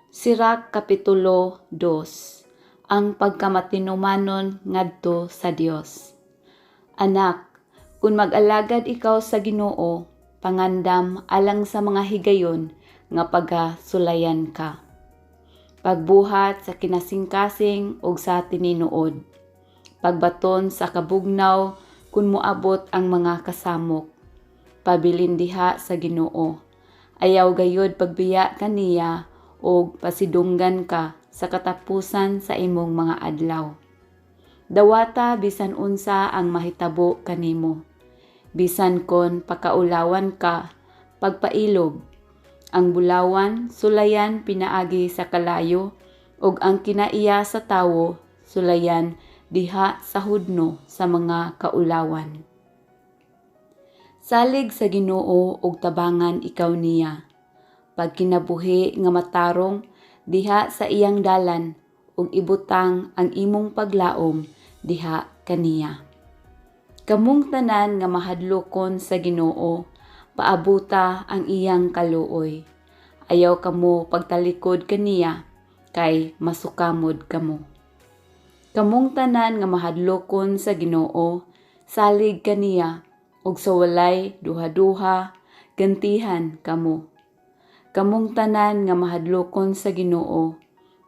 Sirach Kapitulo 2. Ang pagkamatinumanon ngadto sa Dios. Anak, kung mag-alagad ikaw sa Ginoo, pangandam alang sa mga higayon nga pagasulayan ka. Pagbuhat sa kinasingkasing ug sa tininuod. Pagbaton sa kabugnaw kung moabot ang mga kasamok. Pabilin diha sa Ginoo. Ayaw gayod pagbiya kaniya ug pasidunggan ka sa katapusan sa imong mga adlaw. Dawata bisan unsa ang mahitabo kanimo. Bisan kon pakaulawan ka, pagpailob. Ang bulawan sulayan pinaagi sa kalayo ug ang kinaiya sa tawo sulayan diha sa hudno sa mga kaulawan. Salig sa Ginoo ug tabangan ikaw niya. Pagkinabuhi nga matarong diha sa iyang dalan ug ibutang ang imong paglaom diha kaniya. Kamong tanan nga mahadlokon sa Ginoo, paabuta ang iyang kaluoy. Ayaw kamo pagtalikod kaniya kay masukamod kamo. Kamong tanan nga mahadlokon sa Ginoo, salig kaniya ug sa walay duha-duha gantihan kamo. Kamong tanan nga mahadlokon sa Ginoo,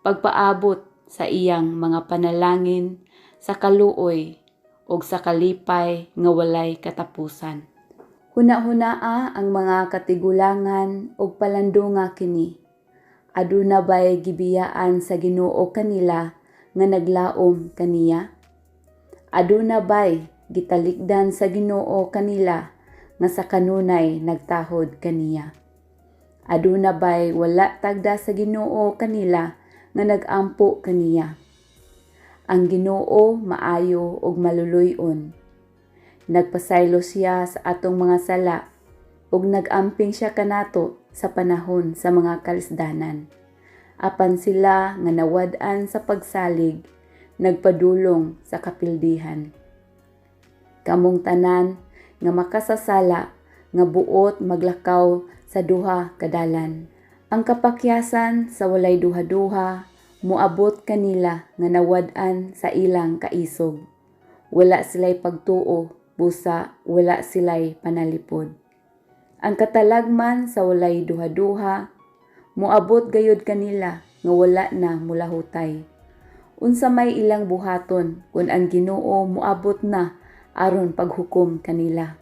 pagpaabot sa iyang mga panalangin sa kaluoy ug sa kalipay nga walay katapusan. Hunahunaa ang mga katigulangan ug palandunga kini. Aduna bay gibiyaan sa Ginoo kanila nga naglaom kaniya? Aduna bay gitalikdan sa Ginoo kanila nga sa kanunay nagtahod kaniya? Aduna bay wala tagda sa Ginoo kanila nga nag-ampo kaniya? Ang Ginoo maayo ug maluluy-on. Nagpasaylo siya sa atong mga sala ug nag-amping siya kanato sa panahon sa mga kalisdanan. Apan sila nga nawad-an sa pagsalig nagpadulong sa kapildihan. Kamong tanan nga makasasala nga buot maglakaw sa duha ka dalan. Ang kapakyasan sa walay duha-duha moabot kanila nga nawad-an sa ilang kaisog. Wala sila'y pagtuo, busa wala sila'y panalipod. Ang katalagman sa walay duha-duha moabot gayud kanila nga wala na mulahutay. Unsa may ilang buhaton kung ang Ginoo moabot na aron paghukom kanila?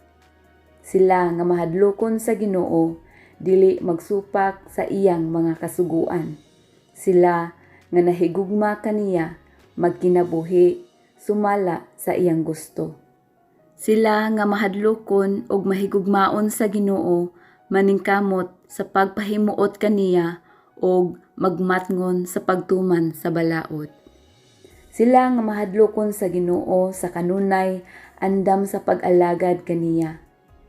Sila nga mahadlokon sa Ginoo dili magsupak sa iyang mga kasuguan. Sila nga nahigugma kaniya magkinabuhi sumala sa iyang gusto. Sila nga mahadlokon ug mahigugmaon sa Ginoo maningkamot sa pagpahimuot kaniya ug magmatngon sa pagtuman sa balaod. Sila nga mahadlokon sa Ginoo sa kanunay andam sa pag-alagad kaniya.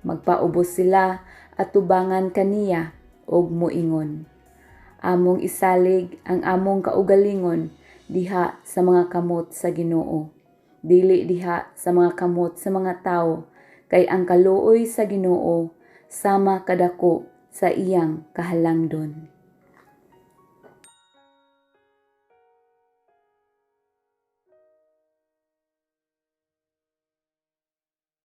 Magpaubos sila at tubangan kaniya ug moingon. Among isalig ang among kaugalingon diha sa mga kamot sa Ginoo. Dili diha sa mga kamot sa mga tawo, kay ang kaluoy sa Ginoo sama kadako sa iyang kahalangdon.